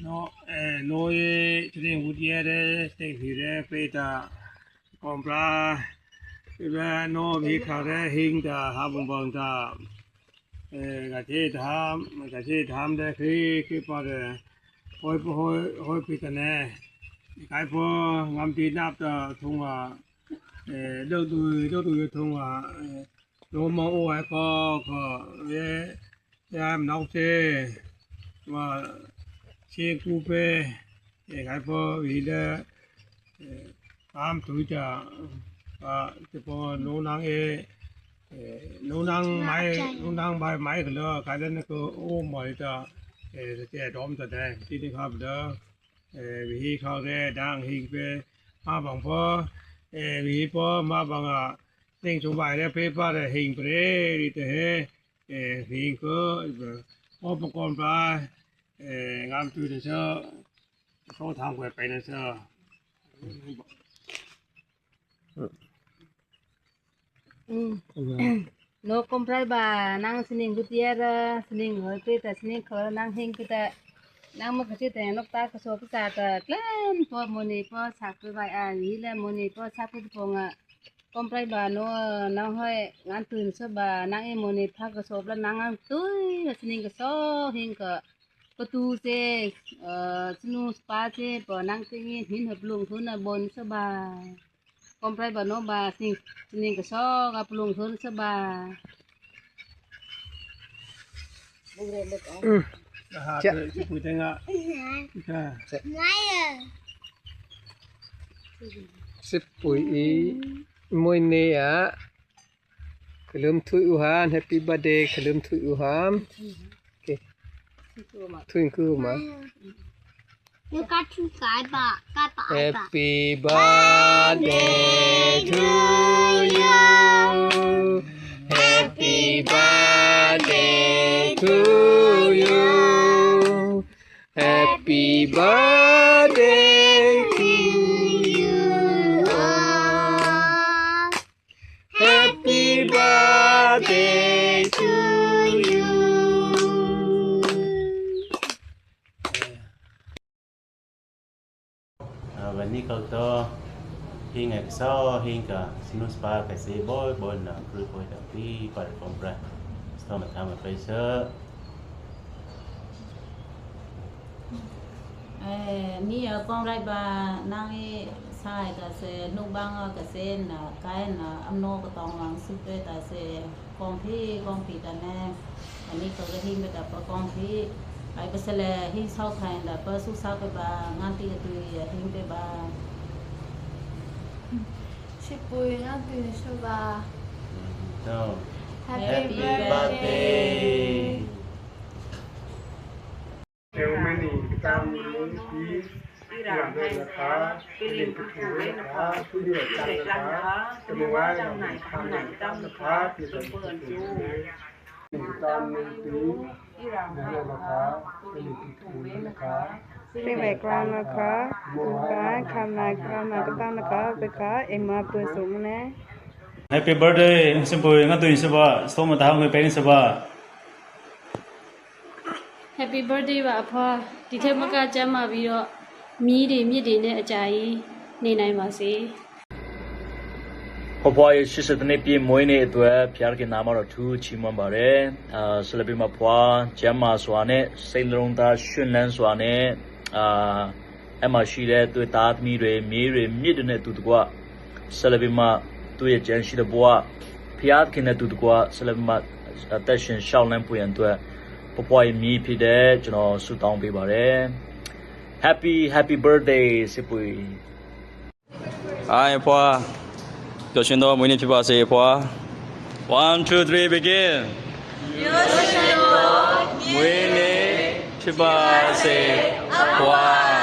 No, eh, noi tenim agut ier de, ten hire peta compra, iba no mi care hing da habang bang da, eh, gate dham, gate dham de ki, ki pa de, hoi, hoi, hoi peta ne. Kai po ngam ti nap da thunga, eh, do du, do du thunga, eh, no ma o ai ko, ko, eh, Yam nok te wa che ku pe, e kai po wi de, e, pam tu ja, a, te po no nang e, e, no nang mai, no nang bai mai ka lo, kai de na ko o mai ta, e, te dom ta de, ti ni kha de, e, wi hi kha de, dang hi pe, ma bang po, e, wi hi po, ma bang a, ning chu bai de pe pa de hing pre, ri te he, ເອີ ເພງກໍ ໂອປະກອນປາ ເອີ ງາມຕຸຍເດີ ໂຊທາງໄປໄປນະເຊີ. ອືມ ໂນ ກົມໄພບາ ນາງສະນິງກຸດເຢຍ ສະນິງເອີຍ ເປຕາ ສະນິງເຂີ ນາງເຮງ ເປຕາ ນາງມັກກະຊິແຕງ ນົກຕາກະໂສ ພິສາກະແກລ້ມ ພໍມື້ນີ້ ພໍສັກໄປໄຫວ້ອາຍ ແລະ ມື້ນີ້ ພໍສັກໄປພົງອະ ກອມໄປບາໂນ ນາງຫ້ອຍງານຕື່ນສະບາ ນາງເອໂມນີພາກະໂສບ ລະນາງງານຕຸ້ຍ ລະສະນິງກະຊອ ເຮງກະປະຕູເຊ ເອີ ສະນູສະປາເຊ ປອນາງເຕງເງິນຫີນໃຫ້ປະລຸງທຶນນະບົນສະບາ ກອມໄປບາໂນບາ ສະນິງ ສະນິງກະຊອ ກັບປະລຸງທຶນສະບາ. ອືມ ຈະ ຊິປຸຍເຕັງອະ ຈະ ຊິປຸຍອີ ໂມຍເນອະ ຂະເລີມທຸຍອຸຮານ Happy birthday ຂະເລີມທຸຍອຸຮານ ໂອເຄ ທຸຍຄືມາ. ເດີກະຖືກາຍບະ ກາຍບະ Happy birthday to you. Happy birthday to you. Happy birthday to you. Happy birthday to you. ເອີ ວັນນີ້ເຂົາກໍເຮງໃຫ້ຊໍ ເຮງກະສະໜຸກສະບາຍກະເຊບໍຍໆນະ ຄືໂປຍດາປີປາດຄອມປຣາ ສະມາທາມໄປເຊີ. ເອີ ມີເອີ ກອງໄລບາ ນາງເອຊາຍກະເຊ ນຸບາງກະເຊນ ກາຍນະ ອຳໂນກະຕອງວັງ ຊິເປຕາເຊ ກອງພີ ກອງພີຕາແນ ອັນນີ້ກໍກະຫິງໄປຕາປະກອງພີ ໄປປະສະແລຫິງເຊົາໄຂນດາປະສຸກສາກະບາ ງານຕີກະຕຸຍຫິງໄປບາ ຊິປຸຍງານຕີນະຊະບາ ເຈົ້າ Happy birthday. ເຊວເມນີຕາມນີ້ ອີ່ຣານໃຫ້ນະຄະ ເປັນລິງກະທູໄວ້ນະຄະ ຜູ້ເດືອດຈັນນະຄະ ຈະມາວ່າຈັ່ງໃນຄຳໃນຕຳນະຄະ ທີ່ເປັນເປີນຢູ່ ຕາມນີ້ ອີ່ຣານໃຫ້ນະຄະ ເປັນລິງກະທູໄວ້ນະຄະ ເປັນແບກກຣາວນະຄະ ຄຳນາຄຳນາກະຕານະຄະ ເປັນຄະ ເອັມມາເປີນສູງແນ. Happy birthday ເອັມຊິມປຸຍ ງານຕຸຍສະບາ ສະໂຕມາຕາເປັນສະບາ. Happy birthday ວະອະພໍ່ ທີ່ເທີມາກາຈະມາວີເນາະ ມີດີມີດີເນອາຈາຍ ໃນໃນວາເຊ. ເພາະພໍ່ ເອັມຊິມປຸຍ ໃນປີໃໝ່ນີ້ ຕົວະ ພຽກກິນນ້ຳມາ ເຮົາຖືຊິມາບາເຣ ເອີ ສະລະເບມາພໍ່ ແຈມມາສວາເນ ເຊນລົງຕາ ຊືນແລນສວາເນ ເອີ ເອັມມາຊີເລ ຕົວະຕາດມີເຣ ມີເຣ ມີເດເນ ຕຸຕະກວາ ສະລະເບມາ ຕົວະເຈນຊີຕະບົວ ພຽກກິນເນ ຕຸຕະກວາ ສະລະເບມາ ເອີ ແຕເຊນຊາວແລນປຸຍອັນຕົວະ ເພາະພໍ່ ເອັມມີພີເດ ຈະນໍ ສຸຕອງປີບາເຣ. Happy, happy birthday ຊິປຸຍ. ອາຍພໍ່ ໂຍຊິໂນ ມື້ນີ້ພິບາເຊພໍ່ One, two, three, begin. ໂຍຊິໂນ ມື້ນີ້ພິບາເຊພໍ່.